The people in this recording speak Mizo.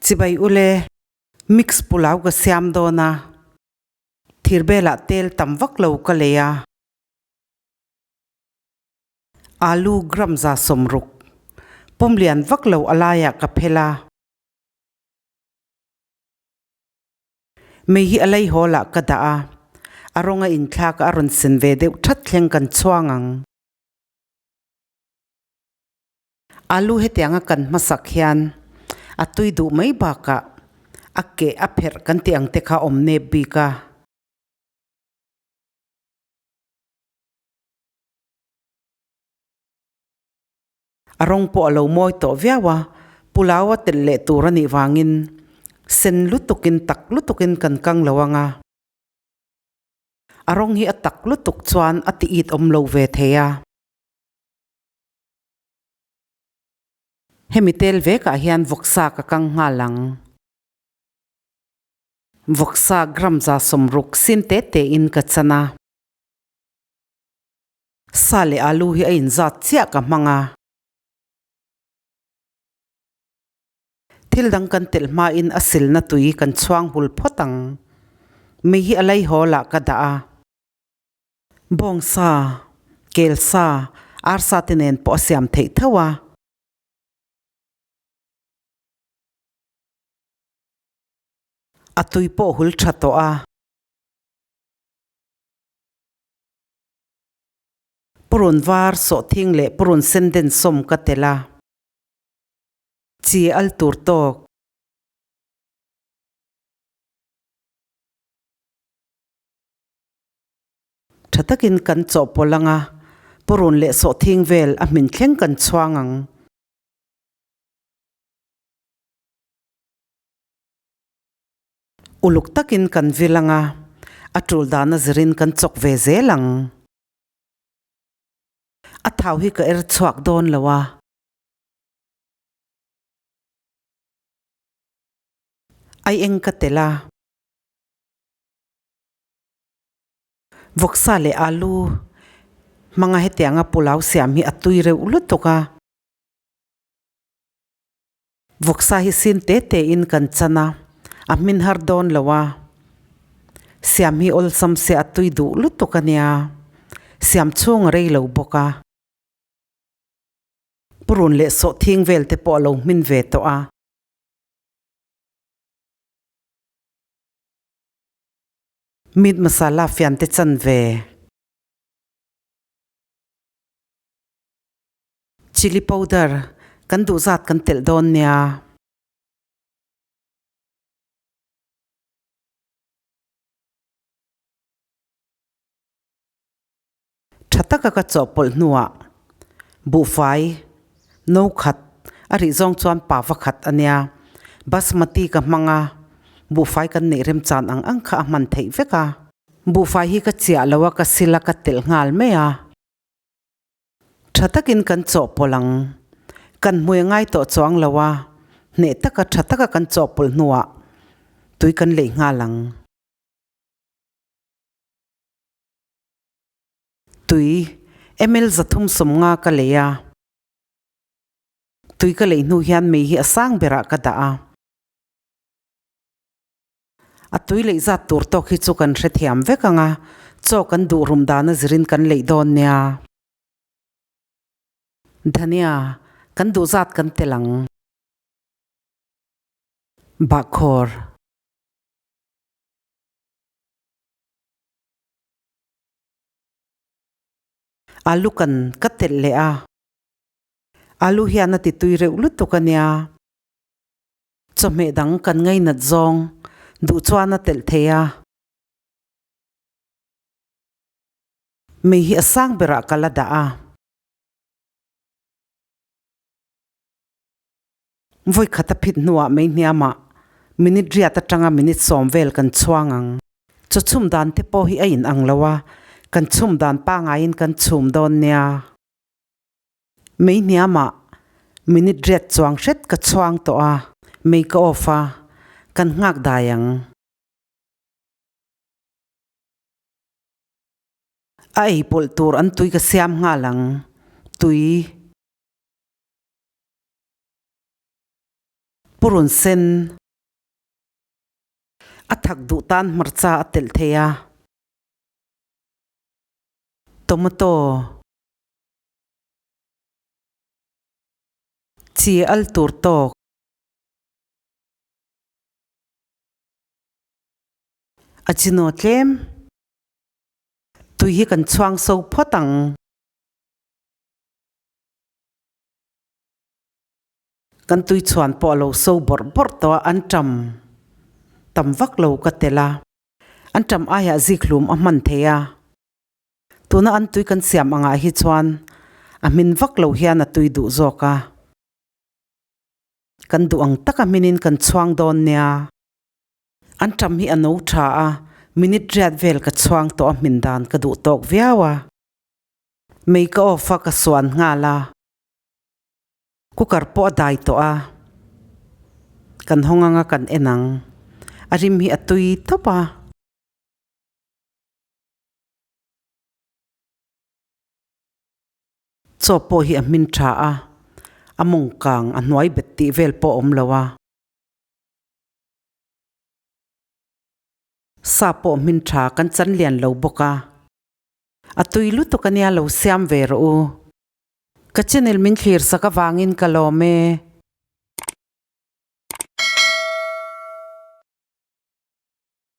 Chibai ule, mix pulao ka siam dawn a, thirbelah tel tam vak lo ka lei a. Alu gram 60 pawm lian vak lo a laiah ka phel a. Mei hi a lei hawl ah ka dah a, a rawng a inthlak a a rawn sen ve deuh that thleng kan chhuang ang. Alu hetianga kan hmasak hian a tui duh mai bakah a keh a pherh kan tih ang te kha awm nep bik a. A rawng pawh a lo mawi tawh viau a, pulao a telh leh tur a nih vangin sen lutukin tak lutukin kan kang lo ang a. A rawng hi a tak lutuk chuan a ti it awm lo ve thei a. Hemi tel vekah hian vawksa ka kang nghal ang. Vawksa gram 60 sin te te in ka chan a. Sa leh alu hi a inzat chiah ka hmang a. Thil dang kan telh hmain a silna tui kan chhuang hul phawt ang. Mei hi a laihawl ah ka dah a. Bawngsa, kelsa, arsa te nen pawh a siam theih tho a. A tui pawh hul tha tawh a. Purun var sawhthing leh purun sen den sawm ka tel a. Chi al tur tawk. Tha takin kan chawhpawlh ang a, purun leh sawhthing vel a hmin thleng kan chhuang ang. Uluk takin kan vil ang a, a tul dana zirin kan chawk ve zel ang. A thau hi ka er chhuak dawn lo a. Ai eng ka tel a. Vawksa leh alu hmanga hetianga pulao siam hi a tui reuh lutuk a. Vawksa hi sin te te in kan chan a, a hmin har dawn lo a. Siam hi awlsam se a tui duh lutuk a nia. Siam chhung a rei lo bawk a. Purun leh sawhthing vel te pawh a lo hmin ve tawh a. Meat masala fian te chan ve. Chilli powder kan duh zat kan telh dawn nia. Tha taka ka chawhpawlh hnuah buhfai no khat a rih zawng chuan pa va khat a nia. Basmati ka hmang a, buhfai kan neih remchan ang ang kha a hman theih vek a. Buhfai hi ka chiah lo a, ka sil a, ka telh nghal mai a. Tha takin kan chawhpawlh ang. Kan hmui a ngai tawh chuang lo a, hneh taka tha taka kan chawhpawlh hnuah tui kan leih nghal ang. Tui, ml 350 ka lei a. Tui ka lei hnu hian mei hi a sang berah ka dah a. A tui leih zat tur tawk hi chu kan hrethiam vek ang a, chaw kan duh rum dana zirin kan leih dawn nia. Dhania, kan duh zat kan tel ang. Bahkhawr. Alu kan ka telh leh a. Alu hian a ti tui reuh lutuk a nia. Chawhmeh dang kan ngainat zawng duh chuan a telh thei a. Mei hi a sang berah ka la dah a. Vawi khat a phit hnuah mei hniamah minute riat atanga minute 10 vel kan chhuang ang. Chaw chhum dan te pawh hi a inang lo a, kan chhum dan pangaiin kan chhum dawn nia. Mei hniamah minute riat chuang hret ka chhuang tawh a, mei ka off a, kan nghak dai ang. A ei pawlh tur an tui ka siam nghal ang. Tui. Purun sen a thak duh tan hmarcha a telh thei a. Tomato chi al tur tawk. A chinaw tlem. Tui hi kan chhuang so phawt ang. Kan tui chhuan pawh a lo so bawrh bawrh tawh a, an ṭam tam vak lo ka tel a. An ṭam aiah zikhlum a hman thei a. Tuna an tui kan siam angah hi chuan a hmin vak lo hian a tui duh zawk a. Kan duh ang taka hminin kan chhuang dawn nia. An ṭam hi a no ṭha a, minute riat vel ka chhuang tawh a hmin dan ka duh tawk viau a. Mei ka off a ka suan nghal a. Cooker pawh a dai tawh a, kan hawng anga kan en ang. A rim hi a tui tawp a. Chaw pawh hi a hmin tha a, a mawng kang a hnuai bet tih vel pawh a awm lo a. Sa pawh hmin tha kan chan lian lo bawk a. A tui lutuk ania lo siam ve rawh u. Ka channel min thlir sak avangin ka lawm e.